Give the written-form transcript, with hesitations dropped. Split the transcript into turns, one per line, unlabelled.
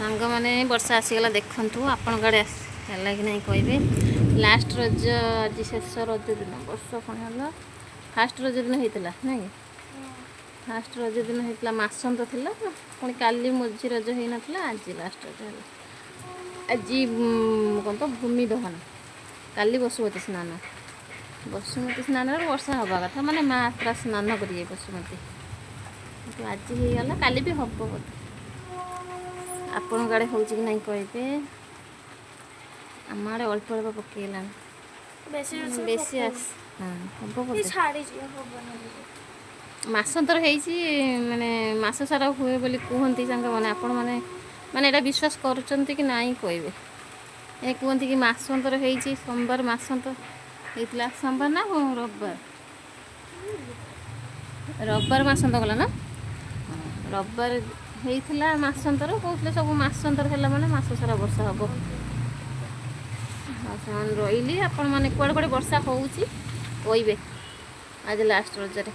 ସାଙ୍ଗମାନେ, ବର୍ଷା ଆସିଗଲା ଦେଖନ୍ତୁ। ଆପଣଙ୍କ ଆଡ଼େ ହେଲା କି ନାହିଁ କହିବେ। ଲାଷ୍ଟ ରଜ ଆଜି, ଶେଷ ରଜ ଦିନ ବର୍ଷା ପୁଣି ହେଲା। ଫାଷ୍ଟ ରଜ ଦିନ ହେଇଥିଲା ନାଇଁ କି? ଫାଷ୍ଟ ରଜ ଦିନ ହେଇଥିଲା, ମାସନ୍ତ ଥିଲା। ପୁଣି କାଲି ମଝି ରଜ ହେଇନଥିଲା, ଆଜି ଲାଷ୍ଟ ରଜ ହେଲା। ଆଜି କ'ଣ ତ ଭୂମି ଦହନ, କାଲି ବସୁମତୀ ସ୍ନାନ। ବସୁମତୀ ସ୍ନାନରେ ବର୍ଷା ହେବା କଥା, ମାନେ ମା ପୁରା ସ୍ନାନ କରିବେ ବସୁମତୀ। କିନ୍ତୁ ଆଜି ହେଇଗଲା, କାଲି ବି ହେବ ବୋଧେ। ଆପଣଙ୍କ ଆଡ଼େ ହେଉଛି କି ନାହିଁ କହିବେ। ଆମ ଆଡ଼େ ଅଳ୍ପ ଅଳ୍ପ ପକେଇଲାଣି।
ବେଶୀ।
ବେଶୀ ଆସ, ହଁ, ହବ ବୋଧେ।
ଛାଡ଼ିଯିବ, ହବନି ଟିକେ।
ମାସନ୍ତର ହେଇଛି, ମାନେ ମାସ ସାରା ହୁଏ ବୋଲି କୁହନ୍ତି ସାଙ୍ଗମାନେ। ଆପଣମାନେ ମାନେ ଏଇଟା ବିଶ୍ୱାସ କରୁଛନ୍ତି କି ନାହିଁ କହିବେ। ଏ କୁହନ୍ତି କି ମାସନ୍ତର ହେଇଛି, ସୋମବାର ମାସନ୍ତ ହେଇଥିଲା। ସୋମବାର ନା ରବିବାର? ରବିବାର ମାସନ୍ତ ଗଲା ନା? ହଁ, ରବିବାର ହେଇଥିଲା ମାସନ୍ତର। କହୁଥିଲେ ସବୁ, ମାସନ୍ତର ହେଲା ମାନେ ମାସ ସାରା ବର୍ଷା ହେବ। ହଁ ସେମାନେ ରହିଲି, ଆପଣମାନେ କୁଆଡ଼େ କୁଆଡ଼େ ବର୍ଷା ହେଉଛି କହିବେ ଆଜି ଲାଷ୍ଟ ରଜରେ।